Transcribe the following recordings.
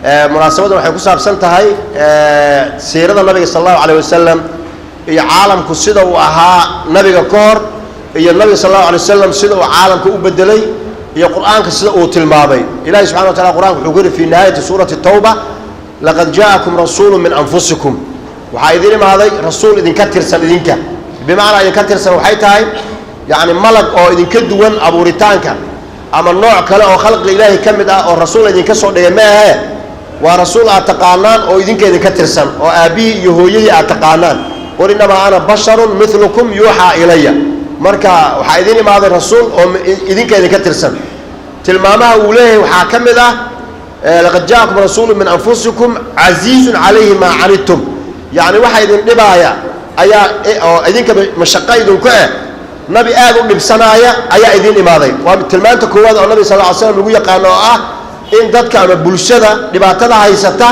Munaasabaddan waxay ku saabsan tahay siirada nabiga sala allahu alayh wasalam iyo caalamku sida uu ahaa nabiga ka hor, iyo nabiga sal allahu alay wasalam sida uu caalamka u bedelay, iyo Qur'aanka sida uu tilmaamay. Ilahi subxana wa tacala Qur'anka wuxuu ku yidhi fi nihaayati suurati Tawba: "Laqad jaa'akum rasuulu min anfusikum." Waxaa idin imaaday rasuul idinka tirsan idinka. Bimacnaa idinka tirsan waxay tahay, yacni, malag oo idinka duwan abuuritaanka ama nooc kale oo khalqiga Ilaahay ka mid ah oo rasuul idinka soo dhigay ma ahee, waa rasuul aad taqaanaan oo idinka idinka tirsan oo aabbihii iyo hooyadii aad taqaanaan. "Qul innamaa ana basharun milukum yuuxaa ilaya." Marka waxaa idin imaaday rasuul oo idinka idinka tirsan. Tilmaamaha uu leeyahay waxaa ka mid ah: "Laqad jaakum rasuulu min anfusikum casiizun calayhi maa canidtum." Yacni waxa idin dhibaaya ayaa oo idinka mashaqo idinku eh nabi aad u dhibsanaaya ayaa idin imaaday. Waa tilmaanta koowaad oo nabi sal ly slam lagu yaqaano, oo ah in dadka ama bulshada dhibaatada haysata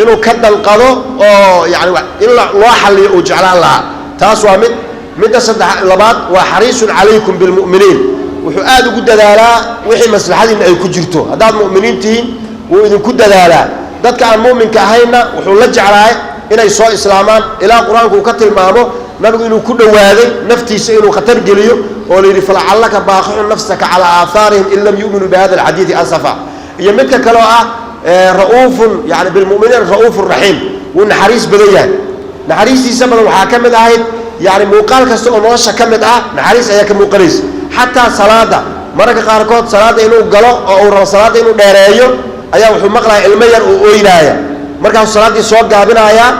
inuu ka danqado oo yani in loo xalliyo uu jeclaan lahaa. Taas waa mid. Midda saddex labaad waa "xariisun calaykum bilmu'miniin". Wuxuu aad ugu dadaalaa wixii maslaxadiinna ay ku jirto. Haddaad mu'miniin tihiin, wuu idinku dadaalaa. Dadka aan mu'minka ahaynna wuxuu la jeclaay inay soo islaamaan, ilaa Qur-aanku uu ka tilmaamo nabigu inuu ku dhowaaday naftiisa inuu khatar geliyo, oo la yidhi: "Falacallaka baaqixun nafsaka calaa aahaarihim in lam yu'minuu bihada alxadiidi asafa." Iyo midka kale oo ah ra'uufun, yani bilmu'miniin ra'uufun raxiim. Wuu naxariis badan yahay. Naxariistiisa badan waxaa ka mid ahayd, yani, muuqaal kasta oo nolosha ka mid ah naxariis ayaa ka muuqanaysa. Xataa salaada, mararka qaarkood salaadda inuu galo oo uu rabo salaadda inuu dheereeyo ayaa wuxuu maqlaya ilmo yar oo oynaaya. Markaasuu salaaddii soo gaabinayaa,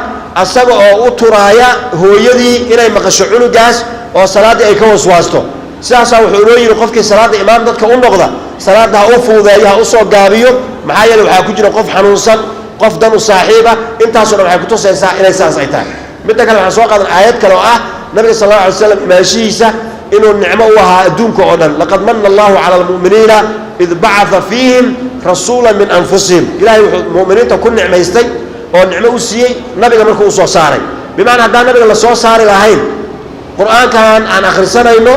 asaga oo u turaaya hooyadii inay maqasho cunugaas oo salaaddii ay ka waswaasto. Sidaasaa wuxuu inoo yidhi: qofkii salaadda imaam dadka u noqda, salaadda ha u fududeeyo, ha u soo gaabiyo, maxaa yeele waxaa ku jira qof xanuunsan, qof dan u saaxiiba. Intaasoo dhan waxay kutusaysaa inay saas ay tahay. Midda kale, waxaan soo qaadan aayad kale oo ah nabiga sal alla alay slam imaanshihiisa inuu nicmo u ahaa adduunka oo dhan: "Laqad mana allahu cala almu'miniina id bacaa fiihim rasuula min anfusihim." Ilahay wuxuu mu'miniinta ku nicmaystay oo nicmo u siiyey nabiga markuu u soo saaray. Bimacnaa, haddaan nabiga la soo saari lahayn, Qur-aankan aan akhrisanayno,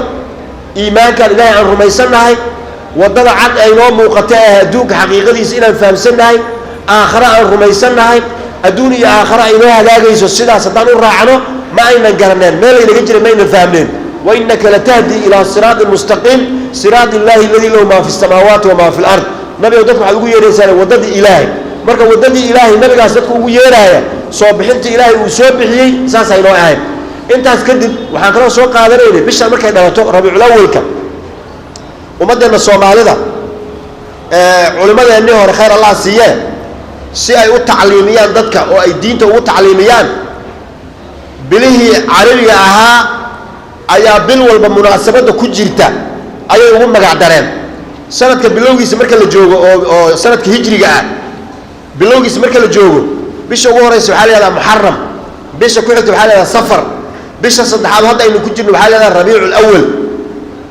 iimaankan Ilahay aan rumaysannahay, waddada cad ay noo muuqata ee adduunka xaqiiqadiisa inaan fahamsannahay, aakhare aan rumaysannahay, adduun iyo aakhare ay noo hagaagayso, sidaas haddaan u raacno, ma aynan garaneen meel aynaga jiray, ma aynan fahmneen. "Wainaka latahdi ilaa siraatin mustaqiim, siraat illahi aladii lahu maa fi samaawaati wamaa fi lard." Nabigow, dadka waxaad ugu yeeraysaan waddadii Ilaahay. Marka waddadii Ilaahay nabigaas dadka ugu yeeraaya, soo bixinta Ilaahay uu soo bixiyey saasay noo ahayd. Intaas kadib waxaan kaloo soo qaadanaynay bishan markay dhalato, Rabiiculawalka, ummaddeenna Soomaalida culimmadeennii hore, khayr Allah siiyee, si ay u tacliimiyaan dadka oo ay diinta ugu tacliimiyaan, bilihii carabiga ahaa ayaa bil walba munaasabadda ku jirta ayay ugu magac dareen. Sanadka bilowgiisa marka la joogo, oo sanadka hijriga ah bilowgiisa marka la joogo, bisha ugu horeysa waxaa la yihahdaa Muxaram, bisha ku xigta waxaa la yihahdaa Safar, bisha saddexaad hadda aynu ku jirno waxaa la yihahdaa Rabiicu Lawal.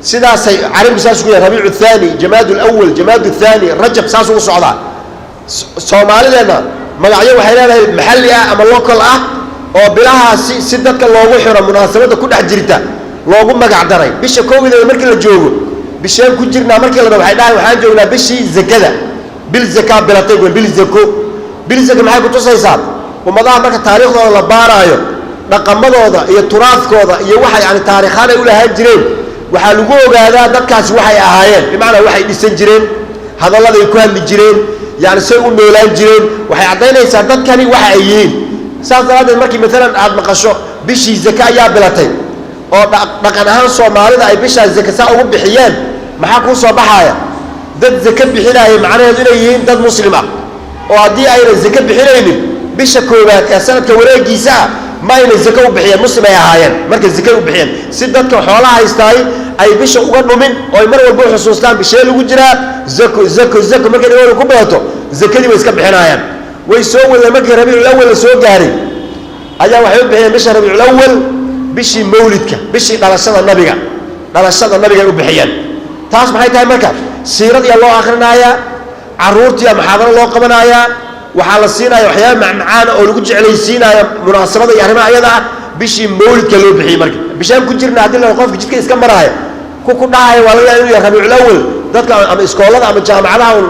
Sidaasay carabigu saas ku yahay: Rabiicu Thaani, Jamaad Lawal, Jamaad Thaani, Rajab, saas ugu socdaa. Soomaalideenna magacyo waxay leedahay maxalli ah ama local ah oo bilahaasi si dadka loogu xiro munaasabadda ku dhex jirta loogu magac daray. Bisha koowideeda markii la joogo, bisheen ku jirnaa markii la dhaho, waxay dhahay: "Waxaan joognaa bishii zakada, bil zakaa bilatay." Wen bil zako, bil zaka maxay kutusaysaa? Ummadaha marka taariikhdooda la baaraayo, dhaqamadooda iyo turaafkooda iyo waxa, yani, taarikhaan ay u lahaan jireen, waxaa lagu ogaadaa dadkaasi waxay ahaayeen. Bimacnaa, waxay dhisan jireen, hadalladay ku hadli jireen, yani say u noolaan jireen, waxay caddaynaysaa dadkani waxa ay yihiin. Saas daraaddeed, markii maalan aad maqasho bishii zake ayaa bilatay, oo dhaqan ahaan Soomaalida ay bishaa zake saa ugu bixiyeen, maxaa kuu soo baxaaya? Dad zake bixinaaya, macnaheedu inay yihiin dad muslim ah, oo haddii ayna zake bixinaynin bisha koowaad ee sanadka wareegiisa ah, ma ayna zake u bixiyeen. Muslim ay ahaayeen markay zake u bixiyeen, si dadka xoolaha haystaay ay bisha uga dhumin oo ay mar walba u xusuustaan bishee lagu jiraa. Zako, zako, zako markay dhagooda ku badato, zakadii way iska bixinaayaan. Way soo wadeen. Markii Rabiiculawal la soo gaaray ayaa waxay u bixiyeen bisha Rabiiculawal bishii mawlidka, bishii dhalashada nabiga. Dhalashada nabigay u bixiyeen. Taas maxay tahay? Marka siiradiyaa loo akhrinayaa, carruurtiiyaa muxaadaro loo qabanayaa, waxaa la siinaya waxyaaba macmacaana oo lagu jeclaysiinayo munaasabada iyo arrimaha ayada ah. Bishii mawlidka loo bixiyey. Marka bishaan ku jirna haddii la qofka jidka iska maraayo ku dhahaya, waa laga yaaba inuu yahay Rabiiculawal. Dadka ama iskoolada ama jaamacadaha un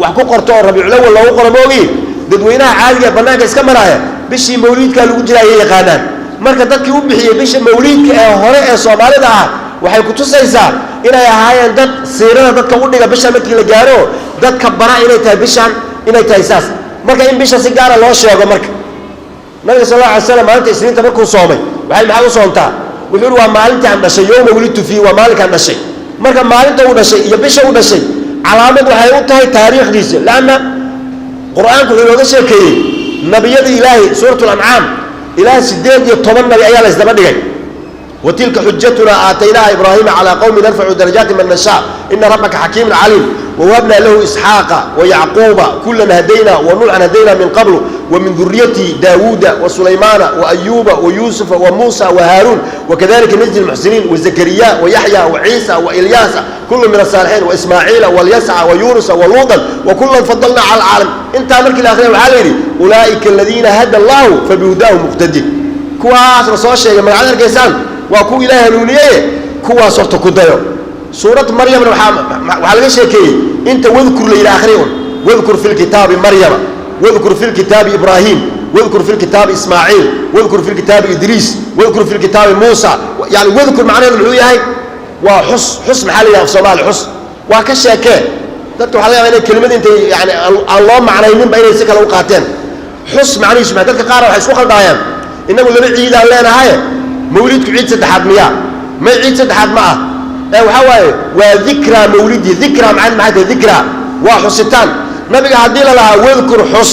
wax ku qorto oo Rabiiculawal loogu qoro moogi, dadweynaha caadiga ee bannaanka iska maraaya bishii mawliidkaa lagu jira ayay yaqaanaan. Marka dadkii u bixiyey bisha mawliidka ee hore ee Soomaalida ah waxay ku tusaysaa inay ahaayeen dad siirada dadka u dhiga, bisha markii la gaaro dadka bara inay tahay bishan, inay tahay saas. Marka in bisha si gaara loo sheego. Marka nabiga sal alla alay slam maalinta Isniinta markuu soomay, waxay maxaad u soontaa? Wuxuu yidhi waa maalintii aan dhashay, yowma wulidtu fiihi, waa maalinkaan dhashay. Marka maalinta uu dhashay iyo bisha uu dhashay calaamad waxay u tahay taariikhdiisa, leanna Qur-aanku wuxuu inooga sheekeeyey nabiyada Ilaahay. Suurat Lancaam ilaa 18 nabi ayaa la isdaba dhigay. وتلك حجتنا آتيناها إبراهيم على قوم نرفع درجات من نشاء إن ربك حكيم عليم ووهبنا له إسحاق ويعقوب كلا هدينا ونوحا هدينا من قبل ومن ذريته داود وسليمان وأيوب ويوسف وموسى وهارون وكذلك نجزي المحسنين وزكريا ويحيى وعيسى وإلياس كل من الصالحين وإسماعيل واليسع ويونس ولوطا وكلا فضلنا على العالم. انت أمرك الآخرين وحالي أولئك الذين هدى الله فبهداه مقتدي. kuwaas la soo sheegay magacada arkaysaan waa kuwa Ilaahay hanuuniyey, kuwaas horta ku dayo. Suurad Maryamna waxaa laga sheekeeyey inta wadkur la yidhi akhri un, wadkur fi lkitaabi Maryama, wadkur fi lkitaabi Ibraahim, wadkur fi lkitaabi Ismaaciil, wadkur fi lkitaabi Idriis, wadkur fi lkitaabi Muusa. Yani wadkur macnaheedu muxuu yahay? Waa xus. Xus maxaa la yidhaha af Soomaali? Xus waa ka sheekee. Dadka waxaa laga yaabaa inay kelimada intay yani aan loo macnayninba inay si kale u qaateen. Xus macnihiisu maxay? Dadka qaar waxay isku qaldaayaan, innagu laba ciidaan leenahay, mawliidku ciid saddexaad miyaa? May, ciid saddexaad ma ah ee waxaa waaye waa dikraa mawlidi. Dikraa macna maxay tahay? Dikraa waa xusitaan. Nabiga haddii la lahaa wadkur, xus,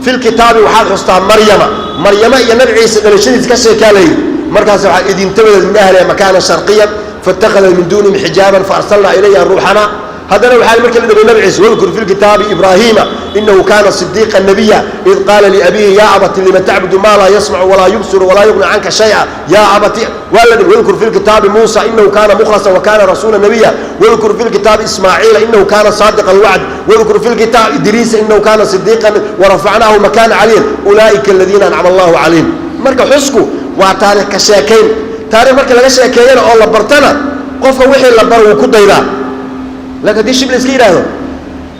filkitaabi waxaad xustaa Maryama, Maryama iyo Nabi Ciise dhalashadiis ka sheekaa la yidhi. Markaas waxaa idintabadeed min ahliha makaana sharqiyan faاtakhadad min duunihim xijaaban faarsalnaa ilayha ruuxana. Haddana waxaa markii la dhigay Nabi Ciise, wadkur fi lkitaabi Ibraahiima inahu kaana sidiiqa nabiya id qaala liabiihi yaa abati lima tacbudu maa laa yasmacu walaa yubsiru walaa yughni canka shaya yaa abati. Waa la dhigay wadkur fi lkitaabi Muusa inahu kaana mukhlasan wa kaana rasuula nabiya, wadkur fi lkitaabi Ismaaciila inahu kaana saadiqa alwacd, wadkur fi lkitaabi Idriisa inahu kaana sidiiqan warafacnaahu makaana caliyan ulaa'ika aladiina ancama allahu calayhim. Marka xusku waa taariikh ka sheekayn. Taarikh marka laga sheekeeyana oo la bartana, qofka wixii la baro wuu ku daydaa. Laakiin haddii shib la iska yidhaahdo,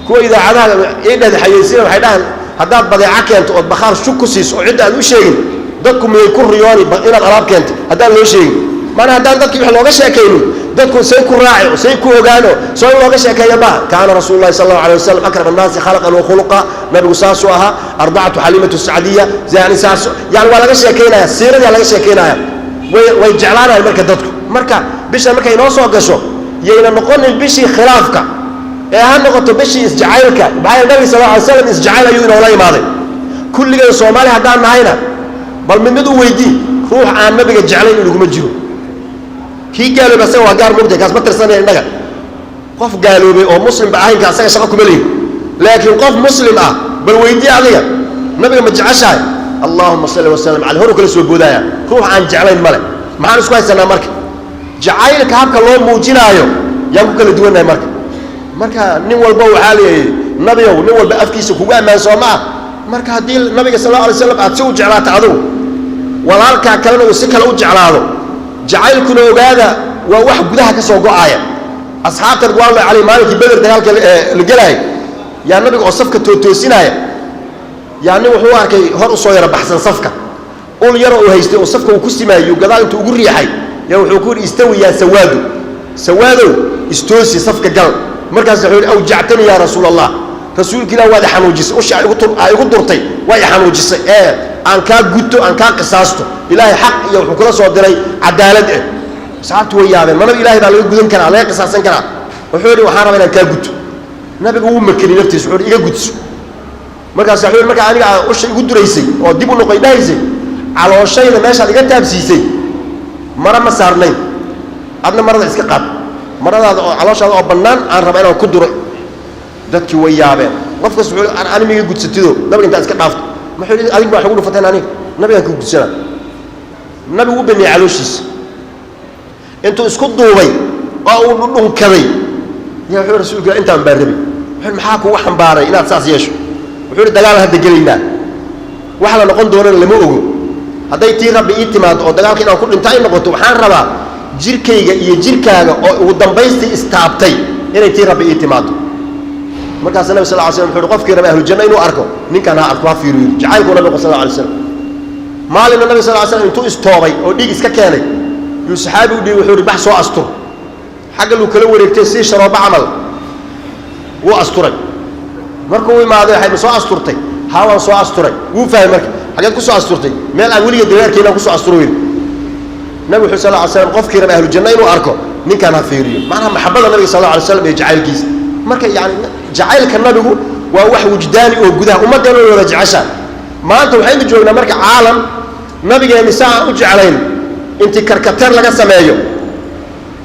kuwa idaacadaha ii dhehda xayeysiina waxay dhahaan, haddaad badeeco keento ood bakhaar shug ku siiso oo cidda aad u sheegin, dadku miyay ku riyooni inaad alaab keentay haddaan loo sheegin? Maanaa haddaan dadkii wax looga sheekaynin, dadku say ku raaci oo say ku ogaano? Soo in looga sheekeeya maaha. Kaana rasuulu llahi sal allahu alay wasalam akram annaasi khalaqan wa khuluqa, nabigu saasuu ahaa, ardacatu Xalimatu Sacdiya, yani saas, yani waa laga sheekaynaya, siiradaa laga sheekaynaya, way jeclaanayan. Marka dadku marka bishan markay inoo soo gasho, yayna noqonin bishii khilaafka ee ha noqoto bishii isjacaylka. Maxaa yeele nabiga sal alla alay slam isjacayl ayuu inoola imaaday. Kulligeen Soomaali haddaan nahayna, bal mid mid u weydii, ruux aan nabiga jeclayn inaguma jiro. Kii gaaloobay asaga waa gaar mugtay, kaas ma tirsanaya innaga. Qof gaaloobay oo muslimba ahaynka asaga shaqo kuma lehin. Laakiin qof muslim ah bal weydii, adiga nabiga ma jeceshahay? Allahuma salli wasalam caleyh, horu kala soo boodaya. Ruux aan jeclayn male. Maxaan isku haysanaa marka? Jacaylka habka loo muujinaayo yaan ku kala duwannahay. Marka nin walba waxaa leeyahay nabiyow nin walba afkiisa kugu ammaan soo ma ah? Marka haddii nabiga sal alla alay slam aad si u jeclaato adigu, walaalkaa kalena uu si kale u jeclaado, jacaylkuna ogaada waa wax gudaha ka soo go'aaya. Asxaabta ridwanullahi caleyh maalinkii Beder dagaalka la gelaayay, yaa nabiga oo safka tootoosinaya, yaa nin wuxuu arkay hor usoo yaro baxsan safka, ul yaroo uu haystay oo safka uu ku simaayey gadaal intuu ugu riixay, yaa wuxuu ku yidhi istawi yaa sawaadu, sawaadow istoosi, safka gal. Markaas wuxuu yidhi awjactani yaa rasuul Allah, rasuulka Ilah waad i xanuujisay, usha aa igu durtay waa i xanuujisay, ee aan kaa guto, aan kaa qisaasto. Ilaahay xaq iyo wuxuu kula soo diray cadaalad eh. Asxaabtu way yaabeen, manaba Ilahay baa laga gudan karaa, laga qisaasan karaa? Wuxuu yidhi waxaan rabaa inaan kaa guto. Nabiga wuu makeniyey naftiisa, wuxuu yidhi iga gudso. Markaas wuxuu yidhi markaa aniga aa usha igu duraysay oo dib u noqoy dhahaysay, calooshayda meeshaad iga taabsiisay mara ma saarnayn, adna marada iska qaad, maradaada oo calooshaada oo bannaan aan rabaa inaan ku duro. Dadkii way yaabeen. Qof kasta wuxuu ani miga gudsatido nabiga intaa iska dhaafto? Muxuu yidhi adig baa wax ugu dhufateen, aniga nabigaan ka gudsana. Nabigu u baneeyey calooshiisa intuu isku duubay oo uu dhudhunkaday, yaa wuxuu rasuulka intaan baa rabi. Wuxuu maxaa kugu xambaaray inaad saas yeesho? Wuxuu yidhi dagaal hadda gelaynaa, wax la noqon doonana lama ogo. Hadday tii Rabbi ii timaado oo dagaalka inaan ku dhinta ay noqoto, waxaan rabaa jirkayga iyo jirkaaga oo ugu dambaystii istaabtay inay tii Rabbi ii timaado. Markaas nabi sal ly slam wuxu uhi qofkii raba ahlujanna inuu arko ninkan ha arko, ha fiiriyo. Jacaylkuu nabigu sal alla alay slam. Maalinna nabi sal ly slam intuu istoobay oo dhiig iska keenay yuu saxaabi u dhiibay, wuxuu ihi bax soo astur. Xagga luu kala wareegtay sii sharooba camal wuu asturay. Markuu imaaday waxay ma soo asturtay? Haa, waan soo asturay. Wuu fahmay marka, xageed ku soo asturtay? Meel aan weligeed dareerkeynaan kusoo asturo yidhi. Nabi wuxuu sal ly slam qofkii raba ahlujanna inuu arko ninkaan ha fiiriyo. Macnaha maxabada nabiga sal alla alay slam iyo jacaylkiisa. Marka yani jacaylka nabigu waa wax wujdaani oo gudaha ummaddeena way wada jeceshaa. Maanta waxaynu joognaa marka caalam nabigeenni sa aan u jeclayn intii karkateer laga sameeyo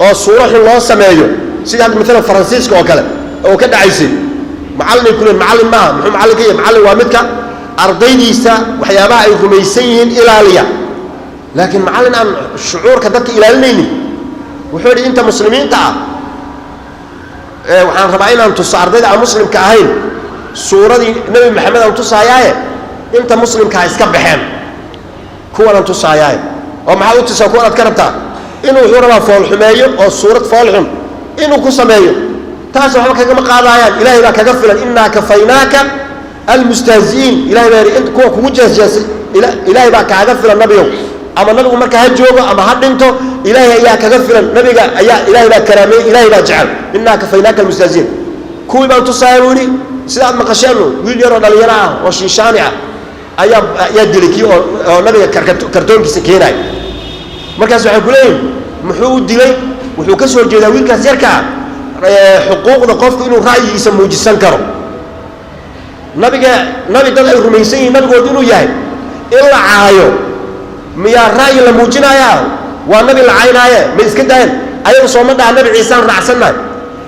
oo suuro xun loo sameeyo, sida hadda maalan Faransiiska oo kale oo ka dhacaysay. Macallinay kuleen macallin maaha. Muxuu macallin ka yahay? Macallin waa midka ardaydiisa waxyaabaha ay rumaysan yihiin ilaaliya, laakiin macallin aan shucuurka dadka ilaalinaynin. Wuxuu yidhi inta muslimiinta ah waxaan rabaa inaan tuso ardayda aan muslimka ahayn suuradii Nebi Maxamed aan tusaayaaye, inta muslimkaa iska baxeen, kuwanaan tusaayaaye. Oo maxaad u tusaa kuwan aad ka rabtaa? Inuu wuxuu rabaa foolxumeeyo oo suurad foolxun inuu ku sameeyo. Taas waxba kagama qaadaayaan, Ilaahay baa kaga filan. Innaa kafaynaaka almustahzi'iin, Ilahay baa yidhi kuwa kugu jeesjeesay Ilaahay baa kaaga filan nabiyow. Ama nabigu marka ha joogo ama ha dhinto, Ilaahay ayaa kaga filan nabiga, ayaa Ilaahay baa karaameeyey, Ilaahay baa jecel. Innaa kafaynaaka almustahzi'iin, kuwii baan tusaaya buu yidhi. Sida aad maqasheen, wiil yaroo dhalinyaro ah oo shiishaani ah ayaa dilay kii oo nabiga kartoonkiisa keenaaya. Markaas waxay ku leeyihin muxuu u dilay? Wuxuu ka soo jeedaa wiilkaas yarka ah xuquuqda qofku inuu ra'yigiisa muujisan karo. Nabiga nabi dad ay rumaysan yihiin nabigood inuu yahay in la caayo miyaa ra'yi la muujinayaa? Waa nabi la caynaaye, ma iska daayeen? Ayagu sooma dhaha Nabi Ciisaan raacsannahay?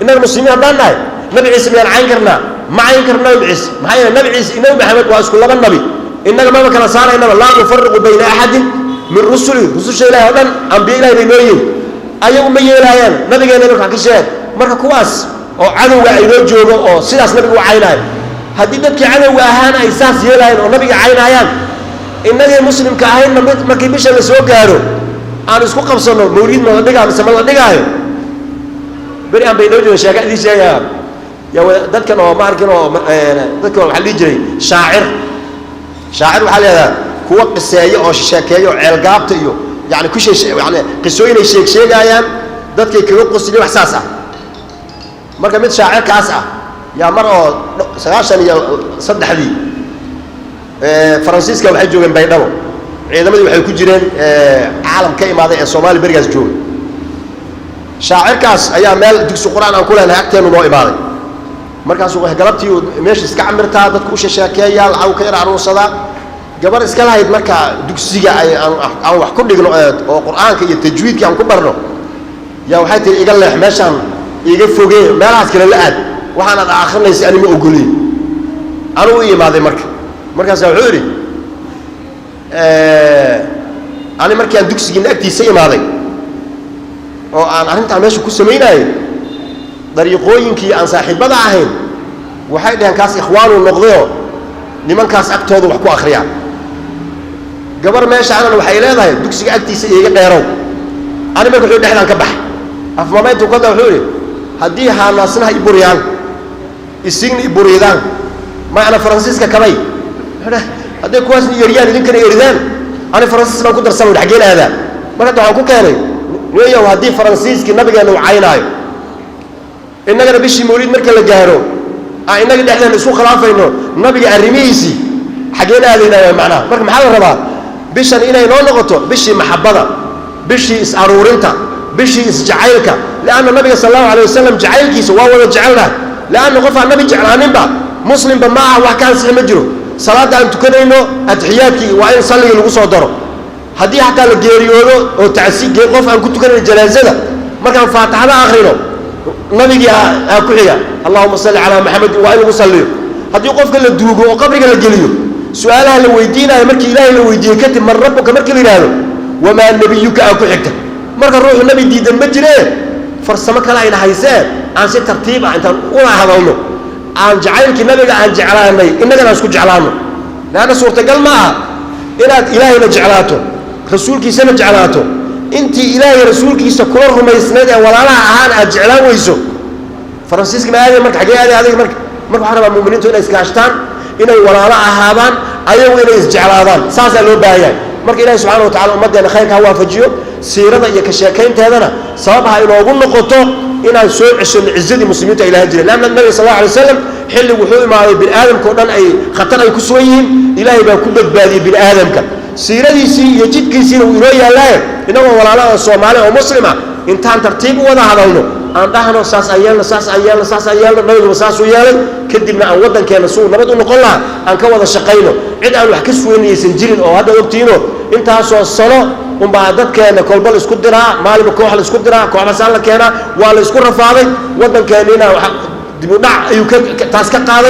Innaga muslimiin haddaan nahay, Nabi Ciise miyaan cayn karnaa? Ma cayn karno Nabi Ciise. Maxaa yeele Nabi Ciise iyo Nabi Maxamed waa isku laba nabi, innaga maba kala saaraynaba. Laa nufariqu bayna axadin min rusuli, rususha Ilahi oo dhan ambiye Ilahi bay noo yihin. Ayagu ma yeelaayaan nabigeena marka wax ka sheegaan. Marka kuwaas oo cadowga aynoo joogo oo sidaas nabiga u caynaayo, haddii dadkii cadowga ahaana ay saas yeelaayeen oo nabiga caynaayaan, innagii muslimka ahaynna markii bisha la soo gaaro aan isku qabsanno mawliid ma la dhigaa mise ma la dhigaayo. Beri aan bay noo jooga sheeka idiin sheegaya yaa dadkan oo ma arkin oo dadkan waxaa la dhihi jiray shaacir. Shaacir waxaa leedaha kuwa qiseeyo oo sheekeeyo oo ceelgaabta iyo yani ku shee yani qisooyin ay sheeg sheegaayaan dadkay kaga qosliya, wax saas ah. Marka mid shaacirkaas ah yaa mar oo 93-dii Faransiiska waxay joogeen Baydhabo. Ciidamadii waxay ku jireen caalam ka imaaday ee Soomaaliya berigaas joogay. Shaacirkaas ayaa meel dugsi qur-aan aan ku leenahay agteenu noo imaaday. Markaasuu galabtii meesha iska camirtaa, dadku u shesheekeeyaa, lacag ka yar aruursadaa. Gabar iska lahayd marka dugsiga ay aan wax ku dhigno oo qur-aanka iyo tajwiidka aan ku barno yaa waxay tihi iga leex meeshaan, iga fogee, meelahaas kale la aad, waxaan aad akhrinaysa ani ma ogoliy. Anugu u imaaday marka, markaasa wuxuu yidhi ani markii aan dugsigiina agtiisa imaaday oo aan arrintaan meesha ku samaynaayey, dariiqooyinkii aan saaxiibada ahayn waxay dhaheen kaas ikhwaanuu noqdayoo nimankaas agtooda wax ku akhriyaa. Gabar meesha anan waxay leedahay dugsiga agtiisa iiga dheerow. Ani marka wuxuu dhexdaan ka baxay afmamayntu kada wuxuu yidhi haddii haanaasnaha i buriyaan isigna i buriyadaan ma ana Faransiiska kabay, hadday kuwaasna eriyaan idinkana eridaan, ani Faransiis baan ku darsan, xaggeen aadaa? Marka hadda waxaan ku keenay niyow haddii Faransiiskii nabigeena uu caynaayo, innagana bishii mawliid marka la gaaro aan innaga dhexdeena isku khilaafayno nabiga arrimihiisii, xaggeen aadaynaa macnaha? Marka maxaa la rabaa? Bishan inay noo noqoto bishii maxabada, bishii is-aruurinta, bishii isjacaylka, lianna nabiga sal allahu alay wasalam jacaylkiisa waa wada jecelnahay. Lianna qof aan nabi jeclaaninba muslimba ma aha, wax ka ansixi ma jiro. Salaadda aan tukanayno atixiyaadkii waa in salligii lagu soo daro. Haddii xataa la geeriyoodo oo tacsi qof aan ku tukanayno janaasada, markaan faatixada akhrino nabigii aa ku xiga, allahuma salli calaa Maxamedin, waa in lagu salliyo. Haddii qofka la duugo oo qabriga la geliyo, su-aalaha la weydiinayo markii Ilaahay la weydiiyey kadib, man rabbuka markii la yidhaahdo, wamaa nebiyuka aa ku xigta. Marka ruuxu nabi diidan ma jiree, farsamo kale ayna haysee aan si tartiib ah intaan una hadalno aan jacaylkii nabiga aan jeclaanay innagana aan isku jeclaano. Leanna suurtagal ma aha inaad Ilaahayna jeclaato, rasuulkiisana jeclaato, intii Ilaahay rasuulkiisa kula rumaysnayd ee walaalaha ahaan aad jeclaan weyso. Faransiiska ma aaday marka? Xaggee aaday adiga marka? Marka waxaan rabaa mu'miniintu inay iskaashtaan, inay walaalo ahaadaan, ayagu inay isjeclaadaan, saasaa loo baahan yahay. Marka Ilahi subxana wa tacala ummaddeena khayrka ha waafajiyo, siirada iyo ka sheekaynteedana sabab ha inoogu noqoto inaan soo ceshanno cizadii muslimiintu ay lahaan jireen. Leanna nabiga sal alla alay slam xilligu wuxuu imaaday bini aadamka o dhan ay khatar ay ku sugan yihiin, Ilaahay baa ku badbaadiyey bini aadamka. Siiradiisii iyo jidkiisiina wuu inoo yaallaaye, innagoo walaalaha Soomaali oo Muslim ah, intaan tartiib u wada hadalno, aan dhahno saas aan yeelno, saas aan yeelno, saas aan yeelno, nabiguba saasuu yeelay. Kadibna aan waddankeenna si uu nabad u noqon lahaa aan ka wada shaqayno. Cid aan wax ka sugaynaysan jirin oo hadda ogtiino intaasoo sano unbaa dadkeenna kolba la isku diraa, maalinba koox la isku diraa, kooxbasaan la keenaa, waa la isku rafaaday. Waddankeennina dib u dhac ayuu taas ka qaaday.